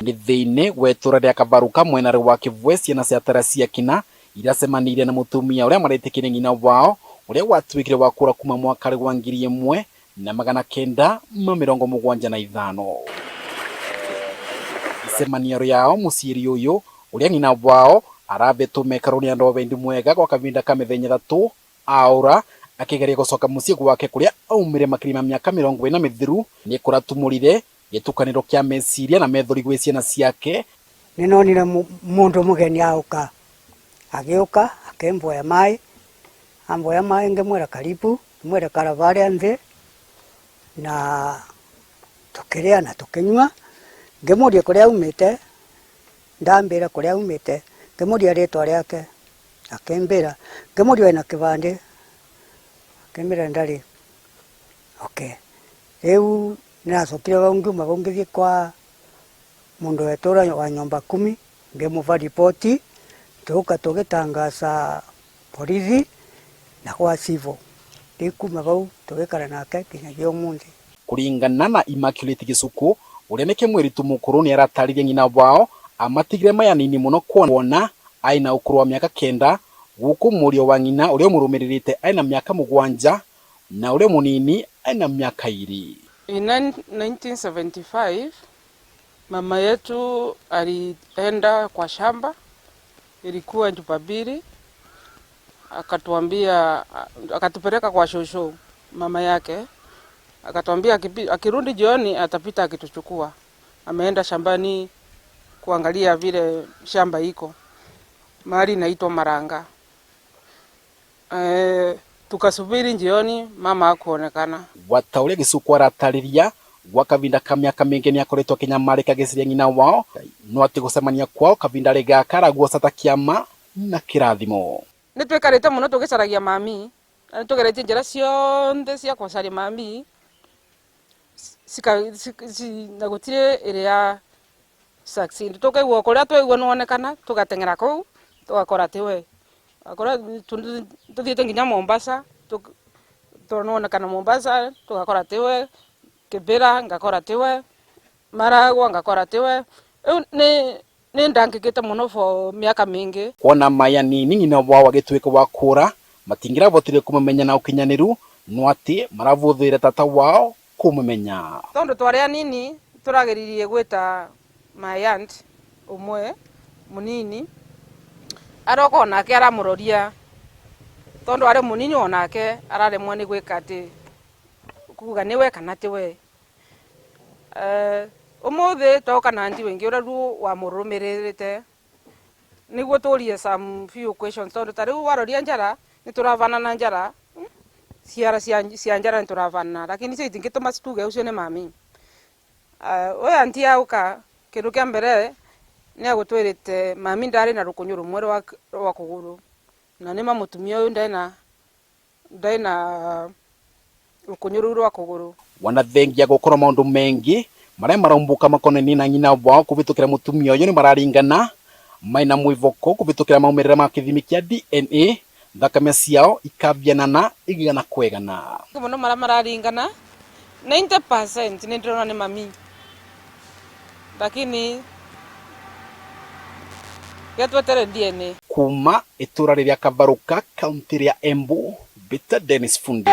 Nĩ thĩinĩ wa itũra rĩa Kabaruka mwena wa Kĩbwe ciana cia Teresia Kina iracemanĩirie na mũtumia ũrĩa maretĩkĩria nyina wao ũrĩa watuĩkire wa kũra kuma mwaka wa 1975. Icemanio rĩao mũciĩri ũyũ ũrĩa nyina wao arambĩtwo mekaro nĩ andũ a wendi mwega gwa kahinda ka mĩthenya 3 aũra akĩgeria gũcoka mũciĩ gwake kũrĩa aumire makĩria ma mĩaka 40 mĩthiru nĩ kũratumũrire gĩtukanĩro kĩa meciria na methori gwĩ ciana ciake. Nĩnonire mũndũ mũgeni aũka, agĩũka akĩmboya maĩ, amboya maĩ ngĩmwĩra karibu, ngĩmwĩra ikara harĩa nthĩ na tũkĩrĩa na tũkĩnyua, ngĩmũria kũrĩa aumĩte, ndambĩra kũrĩa aumĩte, ngĩmũria rĩtwa rĩake, akĩmbĩra, ngĩmũria ena kĩbandĩ, akĩmbĩra ndarĩ. Okay, rĩu nĩndacokire hau ngiuma hau ngĩthiĩ kwa mũndũ wa itũra wa nyumba kumi, ngĩmũba riboti, tũgĩũka tũgĩtangaca borithi na gwa cibũ. Rĩu kuma hau tũgĩikara nake nginyagia ũmũthĩ. Kũringana na Immaculate Gĩcukũ ũrĩa nĩ kĩmwĩritu mũkũrũ nĩ aratarĩria nyina wao amatigire maya nini mũno kuona aĩ na ũkũrũ wa mĩaka 9 gũkũ mũriũ wa nyina ũrĩa ũmũrũmĩrĩrĩte aĩ na mĩaka 7 na ũrĩa mũnini aĩ na mĩaka 2. In 1975 mama yetu alienda kwa shamba, ilikuwa Jumapili, akatuambia, akatupeleka kwa shosho mama yake, akatuambia akirudi jioni atapita akituchukua. Ameenda shambani kuangalia vile shamba iko mahali inaitwa Maranga. Tukasubiri jioni, mama hakuonekana. Wata ũrĩa Gĩcukũ aratarĩria gwa kahinda ka mĩaka mĩingĩ nĩ akoretwo akĩnyamarĩka agĩciria nyina wao no atĩ gũcemania kwao kahinda gaka araguoca ta kĩama na kĩrathimo. Nĩ twĩkarĩte mũno tũgĩcaragia mami, na nĩ tũgeretie njĩra ciothe cia gũcaria mami na gũtirĩ ĩrĩa succeed. Tũkaigua kũrĩa twaigua nĩwonekana, tũgateng'era kũu tũgakora tiwe. Akora tũthiĩte nginya Mombasa, tondũ nĩwonekana Mombasa, tũgakora tiwe, Kibera ngakora tiwe, Maragwa ngakora tiwe. Rĩu nĩ ndangĩkĩte mũno for mĩaka mĩingĩ. Kuona maya nini nyina wao agĩtuĩka wa kũra matingĩravotire kũmũmenya na ũkinyanĩru no atĩ maravũthĩire tata wao kũmũmenya. Tondũ twarĩ anini tũrageririe gwĩta my aunt ũmwe mũnini aroka onake aramũroria tondũ arĩ mũnini onake araremwo nĩ gwĩka atĩ kuga nĩwe kana tiwe. Ũmũthĩ twoka na auntie wĩngĩ ũrĩa rĩu wamũrũmĩrĩrĩte nĩguo tũrie some few questions tondũ ta rĩu waroria njara nĩ tũrabanana njara, ciara cia njara nĩ tũrabanana, lakini icio itingĩtũma tuge ũcio nĩ mami. Ũyũ auntie auka kĩndũ kĩa mbere nĩ agũtwĩrĩte mami ndarĩ na rũkũnyũ rũmwe rwa kũgũrũ na nĩ ma mũtumia ũyũ ndarĩ na rũkũnyũ rũu rwa kũgũrũ. Wanathengia gũkorwo maũndũ maingĩ marĩa maraumbũka makonainie na nyina wao kũhĩtũkĩra mũtumia ũyũ nĩ mararingana maina mwĩvoko kũhĩtũkĩra maumĩrĩra ma kĩthimi kĩa DNA thakame ciao ikabianana igana kwegana. Mũno marĩa mararingana 90% nĩ ndĩrona nĩ mami, lakini getwetere DNA. Kuma itũra rĩrĩa Kabaruka kaunti rĩa Embu, Peter Dennis Fundi.